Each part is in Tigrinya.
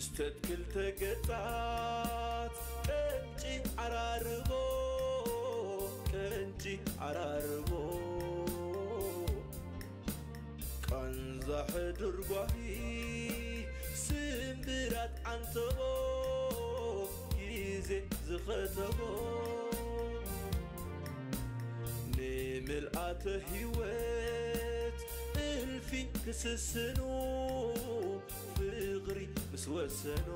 ስተት ክልተ ገጻት ቀንጪ ዓራርቦ፣ ቀንጪ ዓራርቦ። ቃንዛ ሕዱር ጓሂ፣ ስምብራት ዓንተቦ፣ ግዜ ዝኸተቦ። ንምልኣተ ህይወት እልፊ ክስስኑ፣ ፍቕሪ ምስ ወሰኖ፣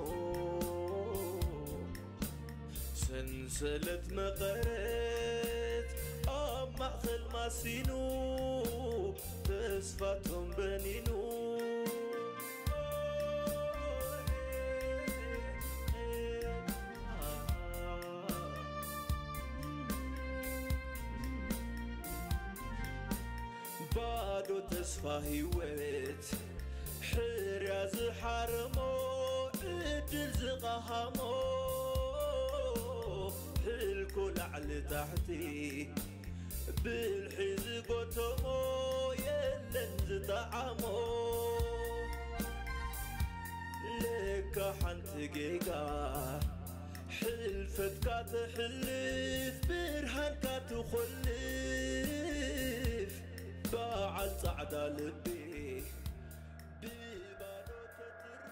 ሰንሰለት መቐረት ኣብ ማእከል ማሲኑ፣ ተስፋቶም በኒኑ። ባዶ ተስፋ ህይወት፣ ሕርያ ዝሓረሞ፣ ዕድል ዝቐሃሞ፣ ሕልኮ ላዕሊ ታሕቲ፣ ብልሒ ዝጎተሞ፣ የለን ዝጠዓሞ። ለካ ሓንቲ ጌጋ፣ ሕልፈትካ ተሕልፍ፣ ብርሃንካ ትኾልፍ። በዓል ጻዕዳ ልቢ፣ ብባዶ ተትርፍ።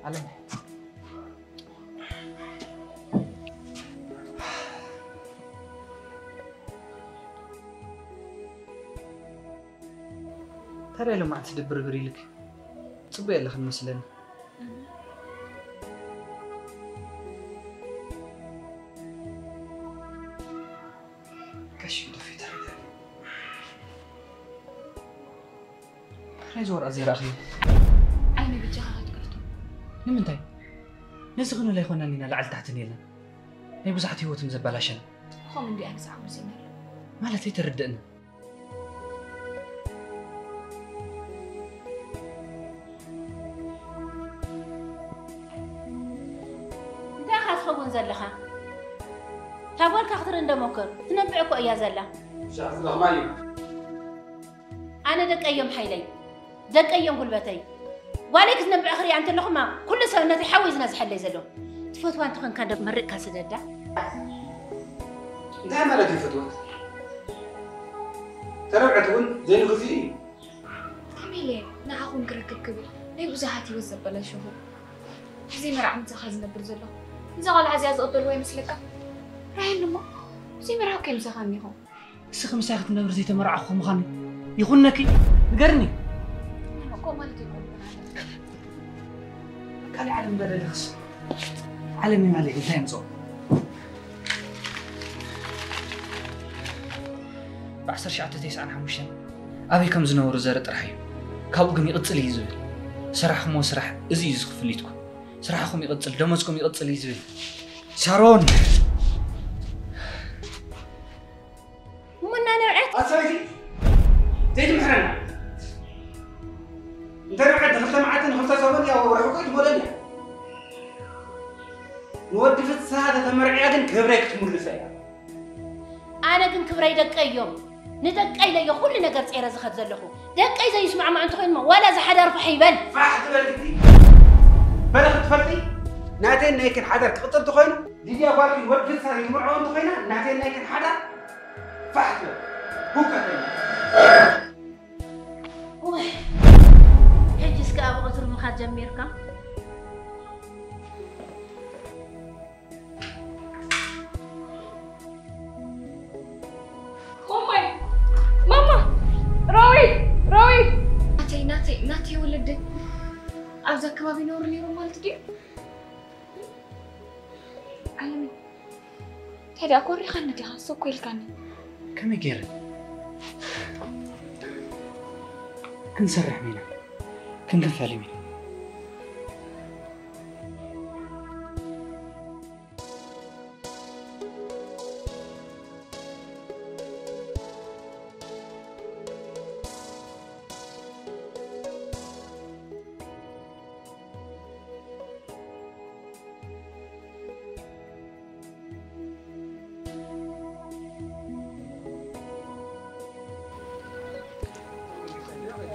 ኣለም። ታዲያ ሎማዓንቲ ድብርብር ኢልክ? ጽቡቅ የለኽን መስለኒ። ቀሺ ደፊ ተረጋጊ። ናይዚ ወርቂ ዘይረኣኽዮ? ዓይኒ ብጃኻ ክትከፍቶ። ንምንታይ? ነዚ ክንብል ኣይኮናን ኢና ላዕሊ ታሕትን ኢልና። ናይ ብዙሓት ህይወቶም ዘበላሸና። ኸም እንዲኣ ብዛዕባ ሙሴ ነር። ማለት ኣይተረድእን። እንታይ ኢኻ ትኸውን ዘለኻ? ታጎልካ ክትርኢ እንዶ ሞክር። ትነብዕ እኮ እያ ዘላ። ብዛዕባ ዝለኽማ እዩ። ኣነ ደቀዮም ሓይለይ፣ ደቀዮም ጉልበተይ። ጓለይ ክትነብዕ ክሪኣ እንተለኹማ፣ ኩሉ ሰብነተይ ሓዊ ዝነዝሐለይ ዘሎ። ትፈትዋ እንተኾንካ እንዶ መሪቕካ ስደዳ። እንታይ ማለት እዩ ፈትወት? ተረብዐት እውን ዘይንግዝኡ እዩ። ከመይ ኢለ ንዓኹም ክረክብ ክብል ናይ ብዙሓት ህይወት ዘበላሸኹ። እዚ መርዓ ምሳኻ ዝነብር ዘለኹ። እዛ ቆልዓ እዚኣ ዝቕበልዋ ይመስለካ? ራሄል እሞ እዚ መርዓ ከይምሳኻ እኒኹም። እስኺ ምሳይ ክትነብር ዘይተመርዓኹ ምዃኑ ይኹነኪ? ንገርኒ። እኮ ማለት ይኮን። ካልእ ዓለም በለልኽስ። ዓለም ማለት እንታይ ምጾ? ብ ዓሰርተ ትሽዓተ ተስዓን ሓሙሽተን ኣበይ ከም ዝነበሩ ዘርኢ ጥራሕ እዩ። ካብኡ ግን ይቕጽል እዩ ዝብል። ስራሕኹም ስራሕ እዚ እዩ ዝኽፍል ኢትኩም። ስራሕኹም ይቕጽል፣ ደሞዝኩም ይቕጽል እዩ ዝብል። ሳሮን! እሞ እና ነብዐት? ኣሰበይቲ ዘይትምሕረና። እንተ ነብዐት ንኽልተ መዓልቲ ንኽልተ ሰሙን ያው ርሑቕ እዩ ትጎደል እያ። ንወዲ ፍስሃ ተተመርዕያ ግን ክብረይ ክትምልሶ እያ። ኣነ ግን ክብረይ ደቀይ እዮም። ንደቀይ ኢለ እየ ኩሉ ነገር ጸይረ ዝኸድ ዘለኹ። ደቀይ ዘይስማዕማዕ እንተኾይኑማ ዋላ እዚ ሓዳር ፋሕ ይበል። ፋሕ ትበል ግዲ። በለ ክትፈልጢ ናተይን ናይክን ሓዳር ክቕጽል እንተኾይኑ ሊድያ ጓልኪን ወዲ ፍስሃ ይምርዐው እንተኾይና ናተይን ናይክን ሓዳር ፋሕ ትበል። ሁከተኛ። ወይ፣ ሕጂ እስከ ኣብ ቐትሪ ምኻድ ጀሚርካ? ኦማይ፣ ማማ፣ ራዊት፣ ራዊት። ናተይ፣ ናተይ፣ ናተይ ወለደይ። ኣብዚ ኣከባቢ ይነብሩ ነይሮም ማለት ድዩ? ዓለመይ፣ ታዲያ ኮሪኻኒ ዲኻ? ሰኮ ኢልካኒ። ከመይ ገይረ? ክንሰርሕ ኢና፣ ክንክፈልም ኢና።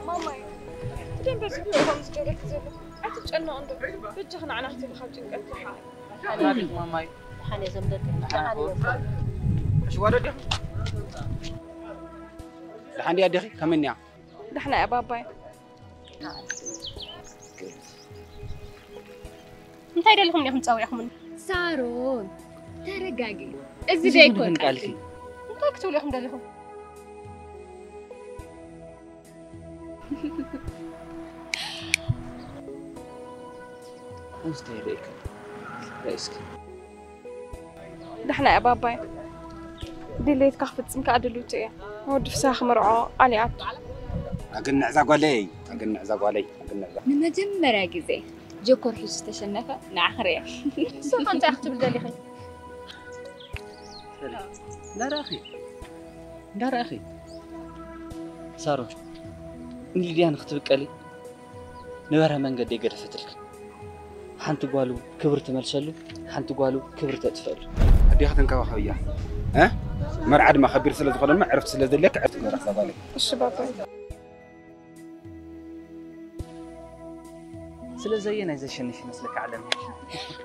ማማይ፣ ብደንበ ጽቡቕ ኢኹም ዝጀረኪ ዘለኹም። ኣይትጨነቕ እንዶ። በጃኺ ንዓና ክትብሊ ካብ ጭንቀት ትሓ። ሓሊፍ ማማይ። ሓኔ ዘምደት ሓኔ ሕሽዋ ዶ ዲኺ? ደሓን ድያ ኣዴኺ? ከመይ እኒኣ? ደሕና እያ ባባይ። እንታይ ደሊኹም ዲኹም ጸዊዕኹምኒ? ሳሮን ተረጋጊ። እዚ እዚ ደይኮን ይኹን ቃልኪ። እንታይ ክትብሉ ኢኹም ደሊኹም? እንታይ ደይከ? እስኪ ደሕና እያ ባባይ። ድሌትካ ክፍጽም ከኣ ድልውቲ እየ። ወዲ ፍስሃ ክምርዖ ቃል ይኣቱ። ኣግንዕ እዛ ጓለይ፣ ኣግንዕ እዛ ጓለይ፣ ኣግንዕ እዛ ንመጀመርያ ግዜ ጆኮር ሒዙ ዝተሸነፈ ንዓኺ ርእየ። ንስኻ እንታይ ክትብል ደሊኺ? እንዳረኣኺ እንዳረኣኺ ሳሮን ንሊድያ ንክትብቀሊ ነበረ መንገዲ የገደፈትልኪ። ሓንቲ ጓሉ ክብሪ ትመልሰሉ፣ ሓንቲ ጓሉ ክብሪ ተጥፈሉ። ኣዴኻ ተንከባኸብያ እ መርዓ ድማ ከቢድ ስለ ዝኾነ ድማ ዕረፍቲ ስለ ዘድልየካ ዕረፍቲ ግበራ ክሳብ ጓለይ። እሺ ባባይ። ስለዚ ኣየናይ ዘሸንፍ ይመስለካ ዓለም?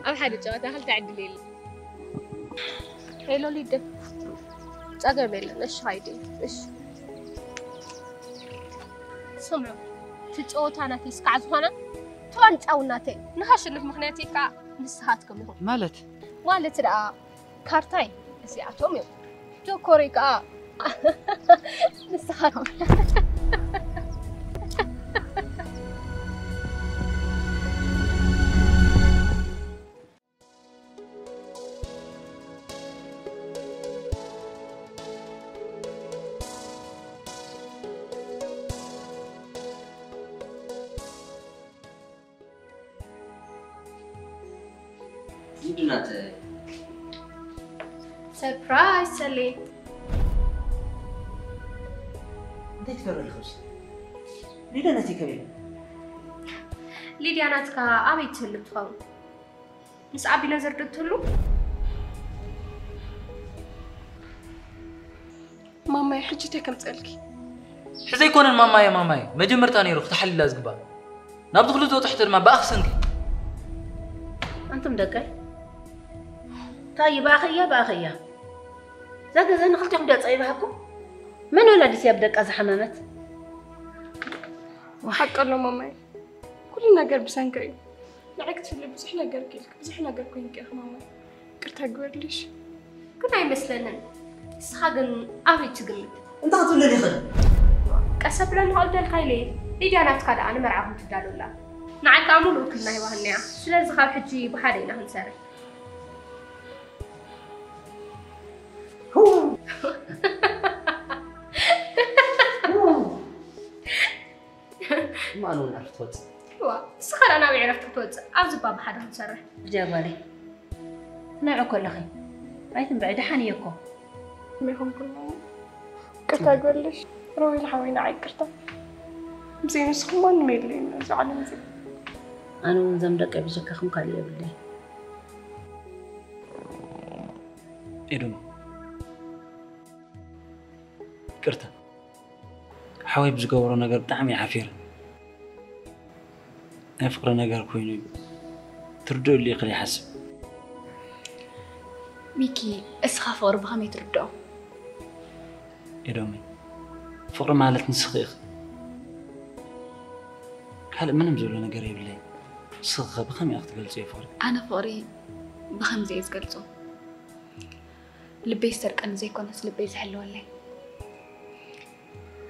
ኣብ ሓደ ጨዋታ ክልተ ዕድል የለን። ሄሎ ሊደ፣ ጸገም የለን። እሺ ሃይዲ፣ እሺ ስምዑ፣ እቲ ጨወታ ናተይ ስካዕ ዝኾነ እቲ ዋንጫ እውን ናተይ። ንኸሽንፍ ምኽንያት ከዓ ንስኻትኩም ኢኹም። ማለት ማለት ደኣ ካርታይ እዚኣቶም እዮም። ጆኮረይ ከዓ ንስኻትኩም። ሊዱ ናተይ ሰርፕራይዝ ሰሌ። እንታይ ትገብር ኣለኽስ? ሊዱ ናተይ ከመይ? ሊድያ ናትካ ኣበይ ትህሉ ትኸውን? ምስ ኣቢነዘር ዶ ትህሉ? ማማይ ሕጂ እንታይ ከምፀልኪ? ሕዚ ኣይኮነን ማማየ ማማየ መጀመርታ ነይሩ ክተሓልላ ዝግባእ ናብዚ ኩሉ ዝበፅሐቶ ድማ ብኣኺ ሰንኪ። ኣንቱም ደቀይ እንታይ እዩ ብኣኺ እያ ብኣኺ እያ እዛ ገዛ ንክልቴኹም ድያ ፀቢባሃኩም? መን ወላዲት እያ ብደቃ ዝሓመመት? ሓቂ ኣሎ ማማይ፣ ኩሉ ነገር ብሰንኪ እዩ። ንዓይ ክትፍሊ ብዙሕ ነገር ክኢልኪ ብዙሕ ነገር ኮይንኪ ኢኺ ማማይ። ይቅርታ ግበርልሽ። ግን ኣይመስለንን። ንስኻ ግን ኣበይ ትግምት? እንታይ ክትብለኒ ይኽእል? ቀስ ብለኒ ከቕደልካ ኢለ እየ። ሊድያ ናትካ ደኣ ንመርዓ ከም ትዳሎ ኣላ። ንዓይ ከኣ ሙሉእ ውክልና ሂባህኒ እያ። ስለዚ ካብ ሕጂ ብሓደ ኢና ክንሰርሕ። እማ ኣነ እውን ዕረፍቲ ክወፅእ። እዋ፣ ንስኻ ደኣ ናበይ ዕረፍቲ ክትወፅእ? ኣብዚ እባ ብሓደ ክንሰርሕ። ጃ ጓለይ ትነብዒ እኮ ኣለኺ። ኣይትንብዒ፣ ደሓን እየ እኮ። ከመይ ኮንኩ ማማ? ይቅርታ ግበርልሽ። ሮቤል ሓወይ ንዓይ ይቅርታ። ብዘይ ንስኹም ማንም የድልየኒ ኣብዚ ዓለም እዚ። ኣነ እውን እዞም ደቀይ ብጀካኹም ካሊእ የብለይ። ኤዶም ይቅርታ፣ ሓወይ ብዝገበሮ ነገር ብጣዕሚ እየ ሓፊረ። ናይ ፍቅሪ ነገር ኮይኑ እዩ ትርድእሉ ኢኺ ይሓስብ። ሚኪ፣ እስኻ ፍቕሪ ብኸመይ ትርድኦ? ኤዶመይ፣ ፍቕሪ ማለት ንስኺ ኢኺ። ካልእ ምንም ዝብሎ ነገር የብለይን። ንስኺ ኸ ብኸመይ ኢኺ ትገልጽዮ ፍቕሪ? ኣነ ፍቕሪ ብኸምዚ እየ ዝገልጾ። ልበይ ዝሰርቀኒ ዘይኮነስ ልበይ ዝሕልወለይ።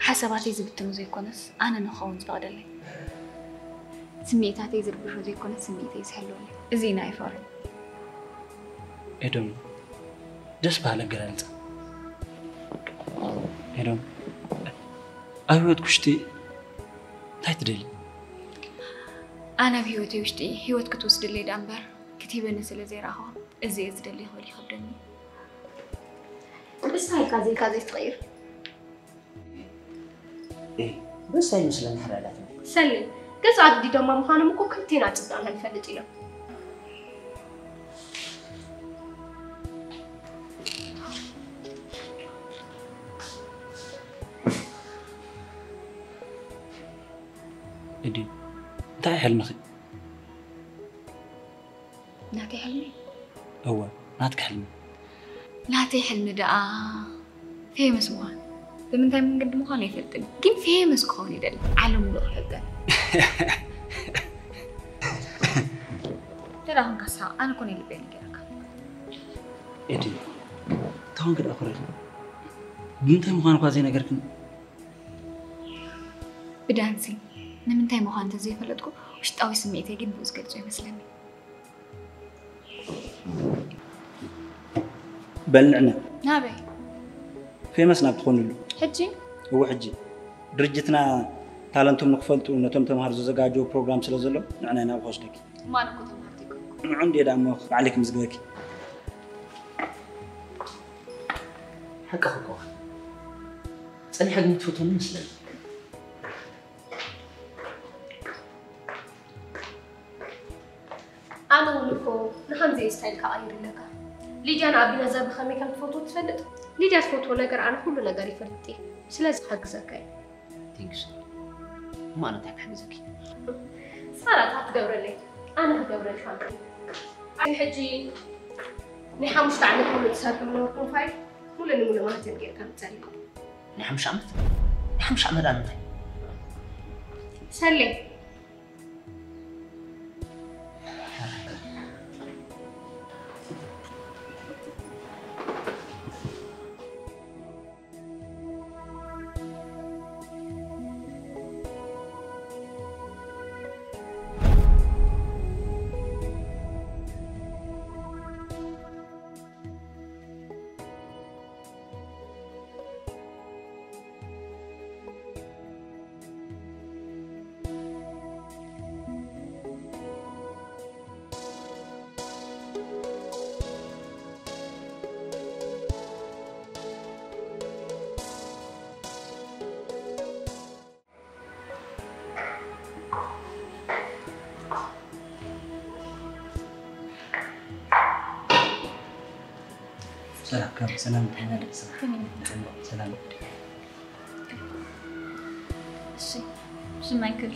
ሓሳባተይ ዝብትኖ ዘይኮነስ ኣነ ንኽኸውን ዝፈቕደለይ። ስምዒታተይ ዝርብሾ ዘይኮነስ ስምዒተይ ዝሕልወለይ። እዚ እዩ ናይ ፍቕሪ። ኤዶም፣ ደስ በሃሊ ኣገላልጻ። ኤዶም፣ ኣብ ህይወት ኩሽቲ እንታይ ትደሊ? ኣነ ኣብ ህይወተይ ውሽጢ ህይወት ክትወስድለይ ደኣ እምበር ክትሂበኒ ስለ ዘይረኣኹ፣ እዚ እየ ዝደሊ ክብል ይኸብደኒ። ብስታይልካ ዘይካ ዘይትቕይር። እይ፣ ደስ ኣይመስለኒ ሓዳላት። ሰሌ፣ ገዛ ኣግዲዶማ ምዃኖም እኮ ክልቴና ጽብቕና ንፈልጥ ኢና። እዲ እንታይ ሕልምኺ? ናተይ ሕልሚ እወ ናትኪ ሕልሚ። ናተይ ሕልሚ ደኣ ፌመስ ምዃን። ብምንታይ መንገዲ ምዃኑ ኣይፈልጥን፣ ግን ፌመስ ክኸውን ይደሊ። ዓለም ሙሉእ ክፈልጠን። ደላ ክንካሳ ኣነ ኮነ ልበይ ነጊረካ። ኤዲ ታውን ክዳ ኩረ ብምንታይ ምዃኑ እኳ ዘይነገርክን። ብዳንሲ ንምንታይ ምዃኑ እንተዘይፈለጥኩ ውሽጣዊ ስምዒተይ ግን ብኡ ዝገልጾ ይመስለኒ። በልንዕነ ናበይ? ፌመስ ናብ ትኾንሉ። ሕጂ እወ ሕጂ ድርጅትና ታለንቶም ንክፈልጡ ነቶም ተምሃር ዘዘጋጀው ፕሮግራም ስለ ዘሎ ንዕና ኢና ክወስደኪ። ማን እኮ ተምሃርቲ ይኮንኩ። ንዑ እንዴ ዳሞ ባዕለይ ክምዝግበኪ። ሓቂ ክኮ ጸኒሐ ግን ትፈትወኒ መስለኒ። ኣነ እውን እኮ ንከምዚ ስታይልካ ቀይር ኣለካ። ሊድያን ኣቢነዘር ብኸመይ ከም ትፈትዎ ትፈልጥ? ሊድያ ትፈትዎ ነገር ኣነ ኩሉ ነገር ይፈልጥ እየ። ስለዚ ክሕግዘካ እየ። ቴንክስ። እሞ ኣነ እንታይ ክሕግዘኪ? ሳራ እታ ትገብረለይ ኣነ ክገብረልካ። ሕጂ ናይ ሓሙሽተ ዓመት ሙሉእ ትሰርሑ ዝነበርኩም ፋይል ሙሉእ ንሙሉእ ማህተም ጌርካ ምጸልኩም። ናይ ሓሙሽተ ዓመት ናይ ሓሙሽተ ዓመት ኣነ እንታይ ሰሌ ሰላም ካብ ሰላም እንታይ ማለት ሰላም ሰላም እሺ ሽማይ ክብል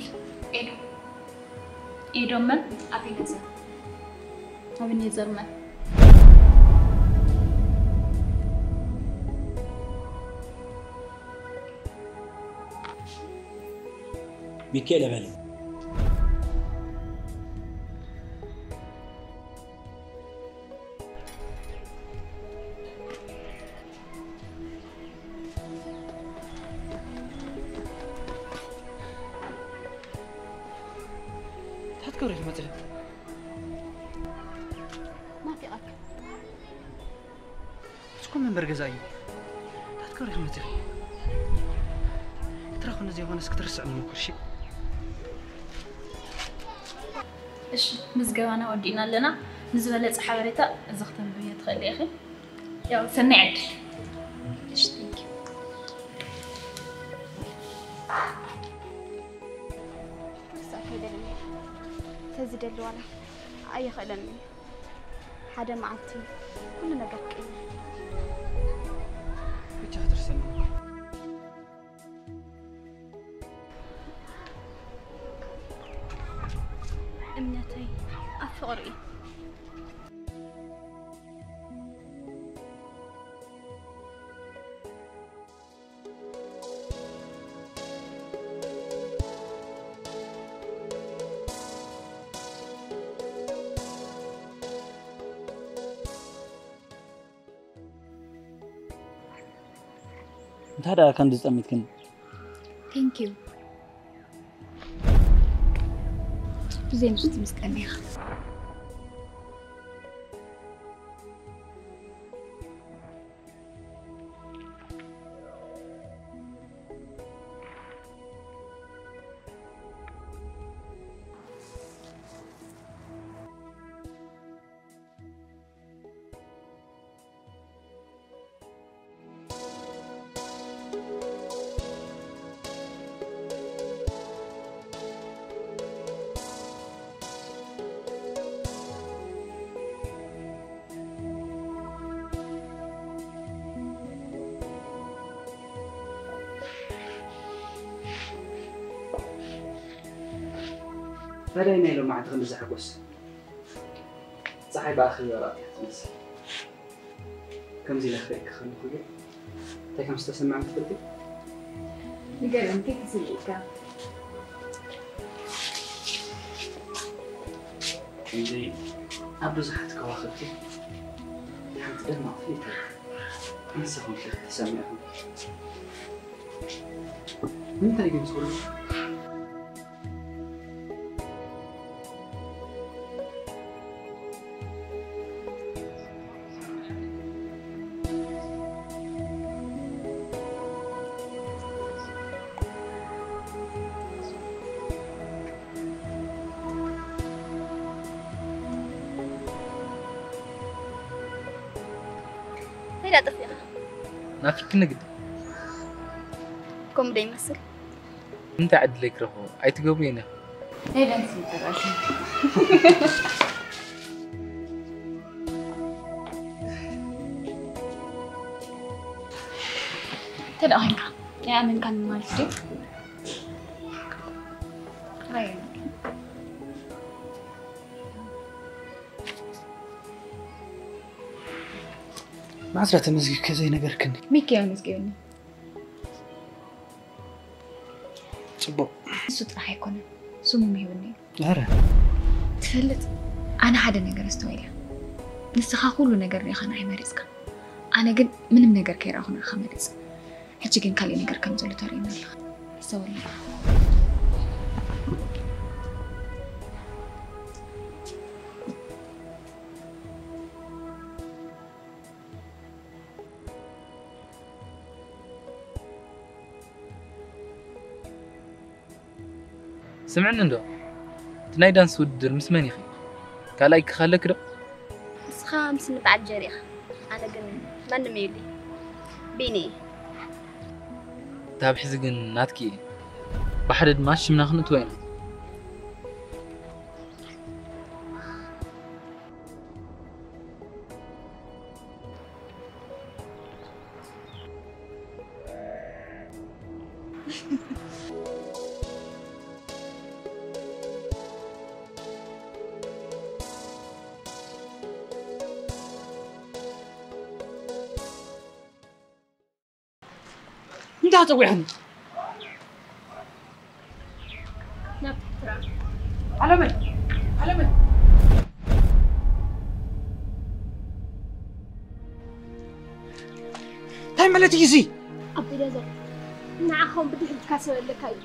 ኤዶ ኤዶ መን ኣቤኔዘር ኣቤኔዘር መን ሚካኤል በል ታትገብረ ይመፅእ ናፊቐካ እስኮ መንበር ገዛ እዩ ታትገብረ ይመፅእ ትራኹ ነዚ የኾነስ ክትርስዕ ንሞክር እሺ እሺ ምዝገባና ወዲእና ኣለና ንዝበለፀ ሓበሬታ እዚ ክተንብብዮ ትኽእሊ ኢኺ ያው ሰናይ ዕድል እሺ thank you ክርሳዕ ከይደለኒ ተዝደሊ ዋላ ኣይኽእለኒ ሓደ መዓልቲ ኩሉ ነገር ክቅይር ብቻ ክትርሰኒ እምነተይ ኣብ ፍቕሪ እዩ እንታይ ደኣ ከምዚ ዝጠሚትክን thank you ብዘይ ንሱ ትምስጠኒ ኢኻ ታዲያ ናይ ሎማዓንቲ ክንዲ ዘሐጎስ? ጸሓይ ብኣኺ ዘራእቲ ትመስል። ከምዚ ኢለ ክርእየኪ ከለኹ ግን እንታይ ከም ዝተሰማዕኒ ትፈልጢ? ንገረኒ፣ እንታይ ተሰሚዕካ? ከምዚ ኣብ ብዙሓት ከዋኽብቲ ሓንቲ ደማቕ ፍልይቲ ንስኺ ኢኺ ተሰሚዕኒ። ንምንታይ ግን ዝኹሉ? እንታይ ደኣ ጠፊእኻ? ናፊቅኪ ንግዲ። ከምኡ ዶ ይመስል? እንታይ ዕድለይ ክረኽቦ? ኣይትገብርዮን ኢኺ። ናይ ዳንስ ምጥራሽ። ተደኣ ኮይንካ ኣይኣመንካን ማለት ድዩ? ራይ። መዓዝ ዳ ተመዝጊብኪ ዘይነገርክኒ? ሚኪ ኣመዝጊቡኒ። ጽቡቕ። እሱ ጥራሕ ኣይኮነን፣ ስሙ ምሂቡኒ እዩ። ኧረ። ትፈልጥ፣ ኣነ ሓደ ነገር ኣስተውዒለ። ንስኻ ኩሉ ነገር ርኢኻ ንዓይ መሪጽካ። ኣነ ግን ምንም ነገር ከይረኣኹ ንዓኻ መሪጸ። ሕጂ ግን ካልእ ነገር ከም ዘሎ ተርእየኒ ኣለኻ። ሕሰበሉ። ስምዕኒ እንዶ፣ እቲ ናይ ዳንስ ውድድር ምስ መን ኢኺ? ካልኣይ ክኻለኪ ዶ? ንስኻ ምስ እኒ በዓል ጀሪ ኢኻ። ኣነ ግን ማንም የብለይ። ቢኒ እየ። እታ ብሕዚ ግን ናትኪ እየ። ብሓደ ድማ ሽምና ክንእትዎ ኢና። እንታይ ጸዊዕኒ? ናብ ትሕቲ ራእሲ። ዓለመይ! ዓለመይ! እንታይ ማለት እዩ እዚ? ኣቢለዘር፣ ንዓኻ እውን ብድሕሪትካ ሰብ ኣለካ እዩ።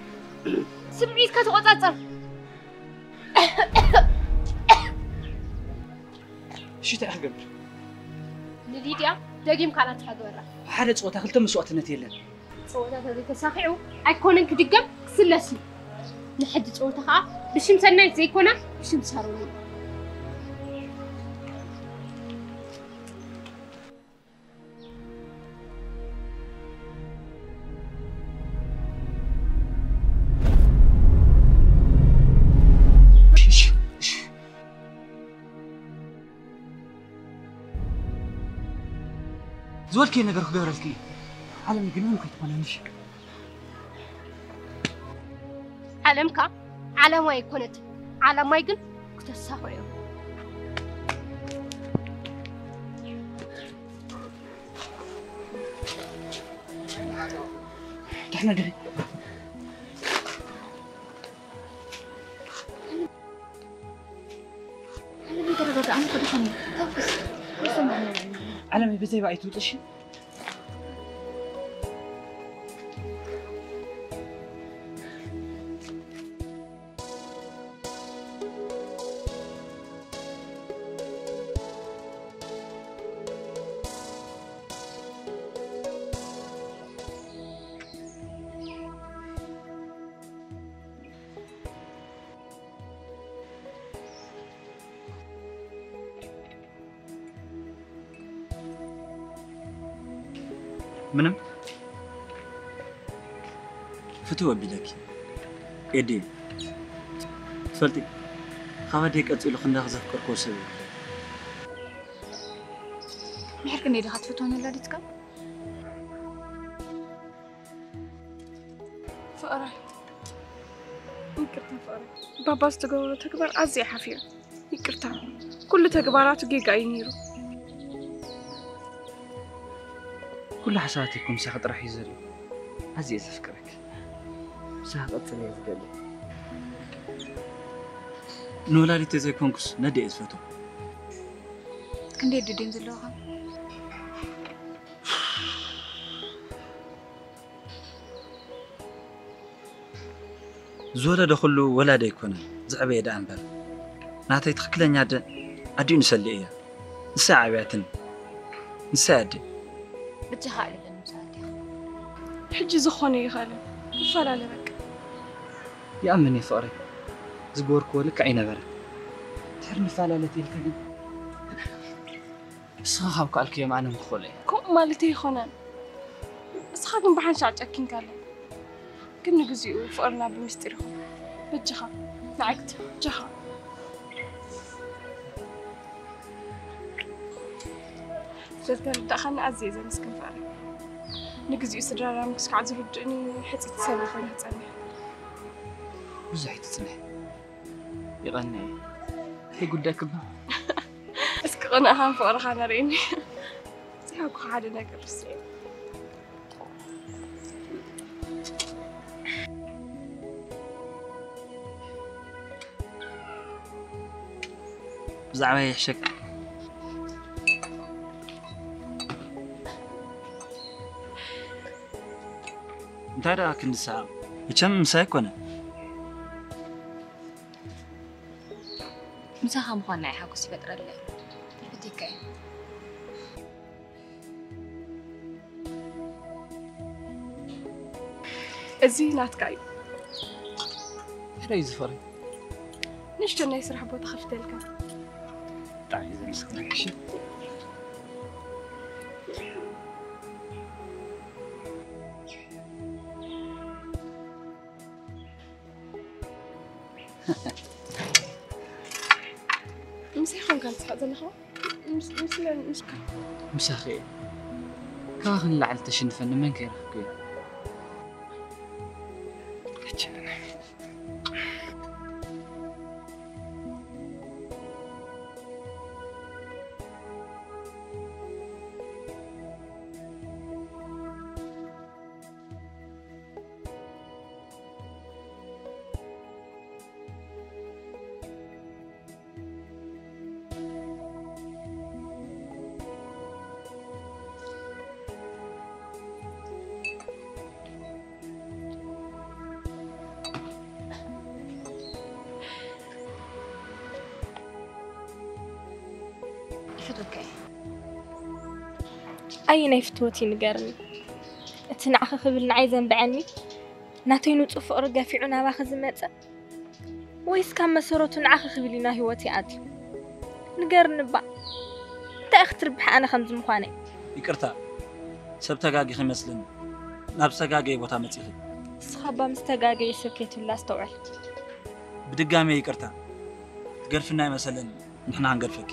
ስምዒትካ ተቖጻጸር። እሺ፣ እንታይ ክገብር? ንሊድያ ደጊምካ ናትካ ግበራ። ሓደ ጸወታ ክልተ መስዋእትነት የለን። ጸወታ ተዘይተሳኺዑ ኣይኮነን ክድገም፣ ክስለስ እዩ። ንሕጂ ጸወታ ኸኣ ብሽም ሰናይት ዘይኮነ ብሽም ሳሮን እዩ። ዝበልክዮ ነገር ክገብረልኪ እዩ። ዓለም ግን ምንም ከይትኾነንሽ። ዓለምካ ዓለማይ ኣይኮነትን። ዓለማይ ግን ክተሳኽዑ እዮም። ደሕና ድሪ። ዓለመይ ተረጋጋ፣ ኣነ ከድኾኒ ተኩስ። ዓለመይ ብዘይ ባይ ትውጥሽ። ምንም ፍትው ኣቢለኪ ኤዲ። ትፈልጢ፣ ካብ ኣደይ ቀጺሉ ክንዳኽ ዘፍቀርክዎ ሰብ የብለይ። ምሕር ክንደይ ዲኻ ትፈትወኒ ወላዲትካ? ፍቕረይ፣ እም፣ ይቅርታ ፍቅረይ፣ ባባ ዝተገበሮ ተግባር ኣዝየ ሓፊረ። ይቅርታ፣ ኩሉ ተግባራቱ ጌጋ እዩ ነይሩ። ኩሉ ሓሳባተይ እኮ ምሳኺ ጥራሕ እዩ ዘሎ። ኣዝየ ዘፍቅረኪ። ምሳኺ ክቕጽል እየ ዝደሊ። ንወላዲተይ ዘይኮንኩስ ነደይ እየ ዝፈትዋ። ክንደይ ኣደ ድየን ዘለዋኻ? ዝወለደ ኩሉ ወላዲ ኣይኮነን፣ ዝዕበየ ደኣ እምበር። ናተይ ትኽክለኛ ኣደ ኣዲኡ ንሰሊ እያ። ንሳ ዓብያትን፣ ንሳ ኣደ። ብቻኻ ኣለለን ምሳሌ። ሕጂ ዝኾነ ይኽእልን። ይፈላለ በቃ። ይኣምን እየ ፍቕረይ። ዝገበርክዎ ልክዕ ኣይነበረን። ድሕሪ ንፈላለ ተይልካ ግን ንስኻ ካብ ከኣልክዮም ኣነ እውን ክኽእሎ እየ። ከምኡ ማለተይ ኣይኮነን። ንስኻ ግን ብሓንሻዕ ጨኪንካለይ። ግን ንግዚኡ ፍቕርና ብምስጢር ይኹን። በጃኻ ንዓይ ክትብል በጃኻ። ስለዝተረዳእኻኒ ኣዝየ ዘመስግን ፍቕረይ። ንግዚኡ ስድራና ክስካዕ ዝርድእኒ ሕጽይቲ ሰብ ኮይነ ክጸንሕ። ብዙሕ ኣይትጽንሕ። ይቐንእ። እንታይ ጉዳይ ክባ? እስኪ ቅንእኻን ፍቕርኻን ኣርእየኒ። ዝሃብኩኻ ሓደ ነገር ርስዕ። ብዛዕባ ይሕሸካ። እንታይ ደኣ ክንዲ ሰሓቕ? መቸም ምሳይ ኣይኮነን። ምሳኻ ምዃን ናይ ሓጎስ ይፈጥረለይ። ፈቲካ እየ። እዚ ናትካ እዩ። ሕራይ ዝፈሪ። ንእሽቶ ናይ ስራሕ ቦታ ከፍተልካ። ብጣዕሚ ዘመስግነካ። እሺ። ምሳይ ኾንካ ትስሕቕ ዘለኻ? ምስ-፣ ምስለ-፣ ምስካ። ምሳኺ እየ። ካባኺ ንላዕሊ ተሽንፈኒ መን ከይረኽብኩ እየ? ሕጂ ይፈትወካ እየ። ኣየናይ ፍትወት እዩ ንገርኒ? እቲ ንዓኺ ክብል ንዓይ ዘንብዐኒ፣ ናተይ ንጹህ ፍቕሪ ገፊዑ ናባኺ ዝመጸ፣ ወይስ ካብ መሰረቱ ንዓኺ ክብል እዩ ናብ ህይወተይ ኣትዩ? ንገርኒ እባ፣ እንታይ ክትርብሒ ኣነ ከምዚ ምዃነይ? ይቅርታ፣ ሰብ ተጋጊኺ ይመስለኒ። ናብ ዝተጋገየ ቦታ መጺኺ። ንስኻ እባ ምስ ተጋገየ ሰብ ከይትብል ኣስተውዕል። ብድጋሜ ይቅርታ። ትገድፍና ይመሰለኒ፣ ንሕና ክንገድፈኪ።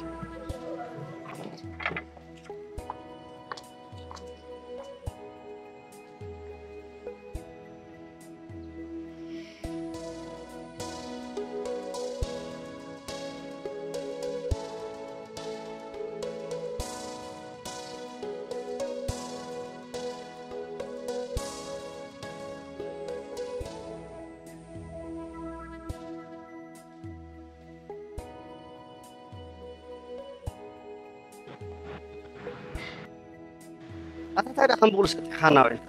ኣታ እንታይ ደኣ ከም ብቑሉ ሰጢሕኻና ውዒልካ?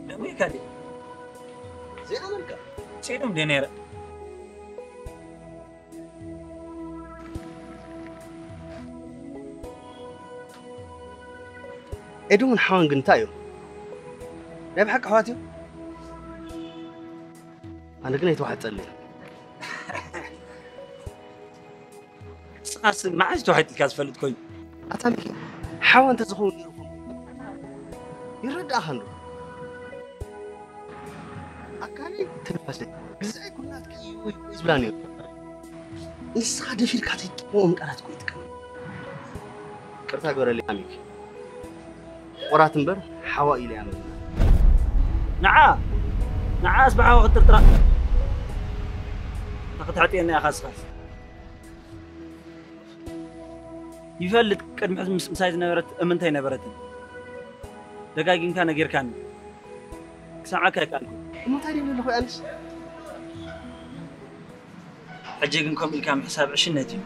ደዊልካ ድዩ? ዘይኣመንካ? ስዒዶም ድየ ነይረ? ኤዶምን ሓዋን ግን እንታይ እዮም? ናይ ብሓቂ ኣሕዋት እዮም? ኣነ ግን ኣይተዋሕጠለይን። ንስኻስ መዓስ ተዋሒጥልካ ዝፈልጥ ኮይኑ? ኣታ ሚኪ፣ ሓዋ እንተዝኸውን ነይሩ እኮ ይረዳእኻ እንዶ። ኣካለይ ትንፋሰይ፣ ግዛይ ኩናትካ እዩ ዝብላ ነይሩ። ንስኻ ደፊርካ ዘይትጥቅሞም ቃላት እኮ ይጥቀም። ይቅርታ ግበረለይ ሚኪ። ፍቑራት እምበር ሓዋ ኢለ እያ መብላ። ንዓ፣ ንዓስ ብሓዋ ክትጥርጥራ። ክትዕጥየና ኢኻ ስኻስ። ይፈልጥ ቅድሚ ሕዚ ምስ ምሳይ ዝነበረት እምንታ ኣይነበረትን። ደጋጊምካ ነጊርካኒ። ክሰምዓካ ኣይከኣልኩ። እሞ እንታይ ደይብለ ኣለኹ ኣንስ? ሕጂ ግን ከምኡ ኢልካ ምሕሳብ ዕሽነት እዩ።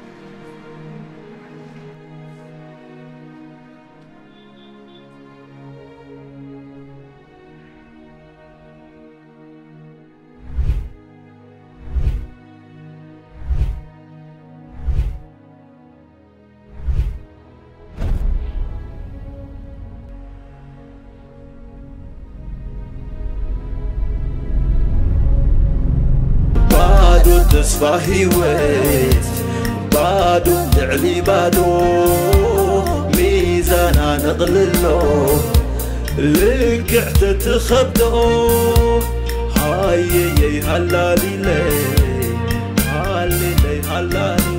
ባዶ ተስፋ ህይወት፣ ባዶ ልዕሊ ባዶ፣ ሚዛና ነቕልሎ፣ ልክዕ ተትኸብዶ። ሃየየይ ሃላሊለይ፣ ሃሌለይ ሃላሊ።